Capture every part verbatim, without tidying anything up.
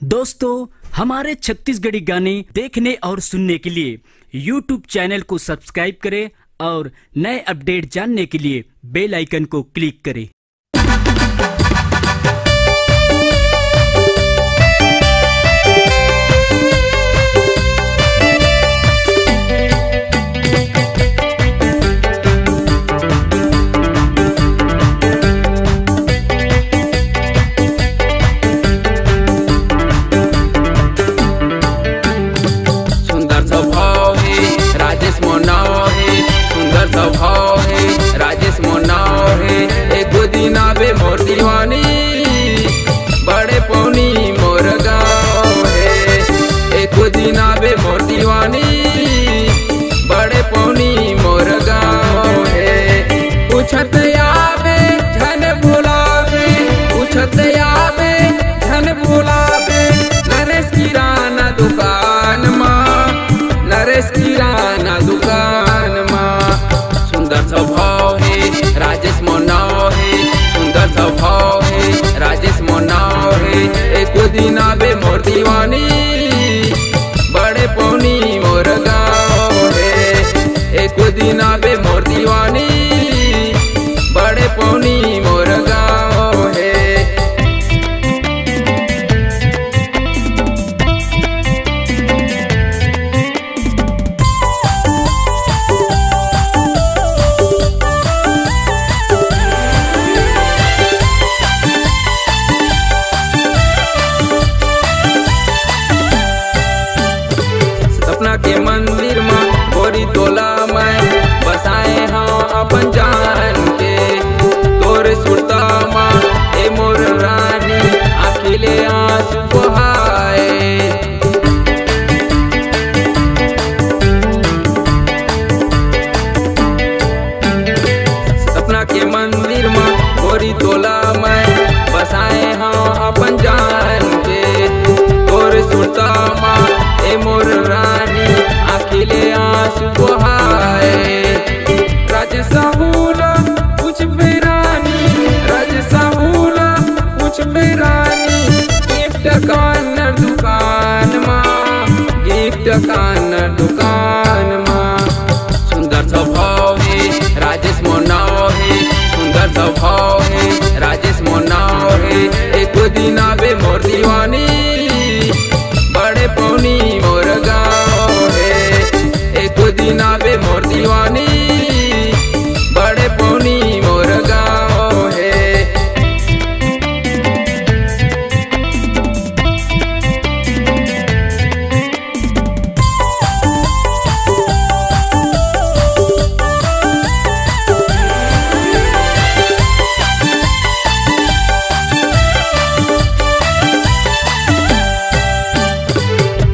दोस्तों, हमारे छत्तीसगढ़ी गाने देखने और सुनने के लिए YouTube चैनल को सब्सक्राइब करें और नए अपडेट जानने के लिए बेल आइकन को क्लिक करें। सुंदर स्वभाव हे, राजेश मोर नाव हे। सुंदर स्वभाव हे, राजेश मोर नाव हे। एको दिन आबे मोर दीवानी, बड़े पौनी मोर गाँव हे। एको दिन आबे मोर दीवानी, बड़े पौनी मोर गाँव हे। पूछत आबे झन भुलाबे, पूछत आबे झन भुलाबे। नरेश किराना दुकान मा, नरेश किराना दुकान मा। सुंदर स्वभाव हे, राजेश मोर नाव हे। सुंदर स्वभाव हे, राजेश मोर नाव हे। एको दिन आबे मोर दीवानी, बड़े पौनी मोर गाँव हे। एको दिन आबे मोर दीवानी, बड़े पौनी मोर गाँव हे। सपना के मंदिर मा गोरी तोला मैं बसाए हँव अपन जान के। तोर सुरता मा ए मोर रानी, आँखी ले आँसू बोहाए। सपना के मंदिर मा गोरी तोला मैं बसाए हँव अपन जान के। तोर सुरता मा ए मोर रानी, आँखी ले आँसू बोहाए। राज साहू ला पूछबे रानी, राज साहू ला पूछबे रानी, गिफ्ट कॉर्नर दुकान मा, गिफ्ट कॉर्नर दुकान मा। सुंदर स्वभाव हे, राजेश मोर नाव हे। सुंदर स्वभाव हे, राजेश मोर नाव हे। एको दिन आबे मोर दीवानी, बड़े पौनी मोर गाँव हे। एको दिन आबे मोर दीवानी, बड़े पौनी मोर गाँव हे।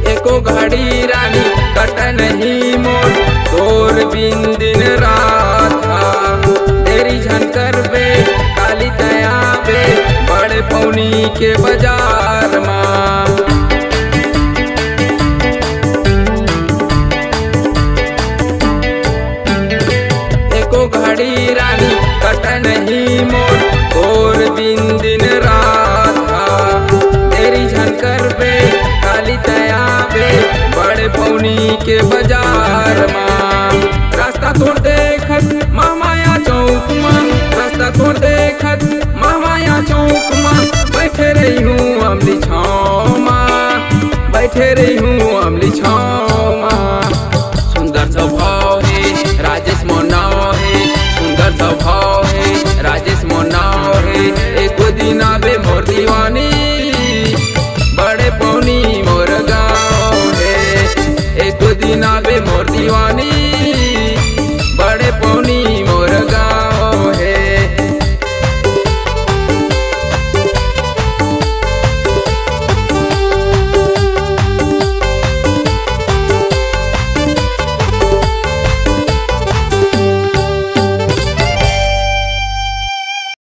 एको घड़ी रानी कटे नहीं मोर, तोर बिन दिन रात हा। देरी झन करबे, काली तैं आबे बड़े पौनी के बाजार मा। एको घड़ी रानी कटे नहीं मोर, तोर बिन दिन रात हा। देरी झन करबे, काली तैं आबे बड़े पौनी के बाजार मा। रास्ता तोर देखत महामाया चौक मा, रास्ता तोर देखत महामाया चौक मा, बैठे रहिहूँ अमली छाँव मा, बैठे रहिहूँ अमली छाँव मा। सुंदर स्वभाव हे, राजेश मोर नाव हे। सुंदर स्वभाव हे, राजेश मोर नाव हे। एको दिन आबे मोर दीवानी, बड़े पौनी मोर गाँव हे। एको दिन आबे मोर दीवानी,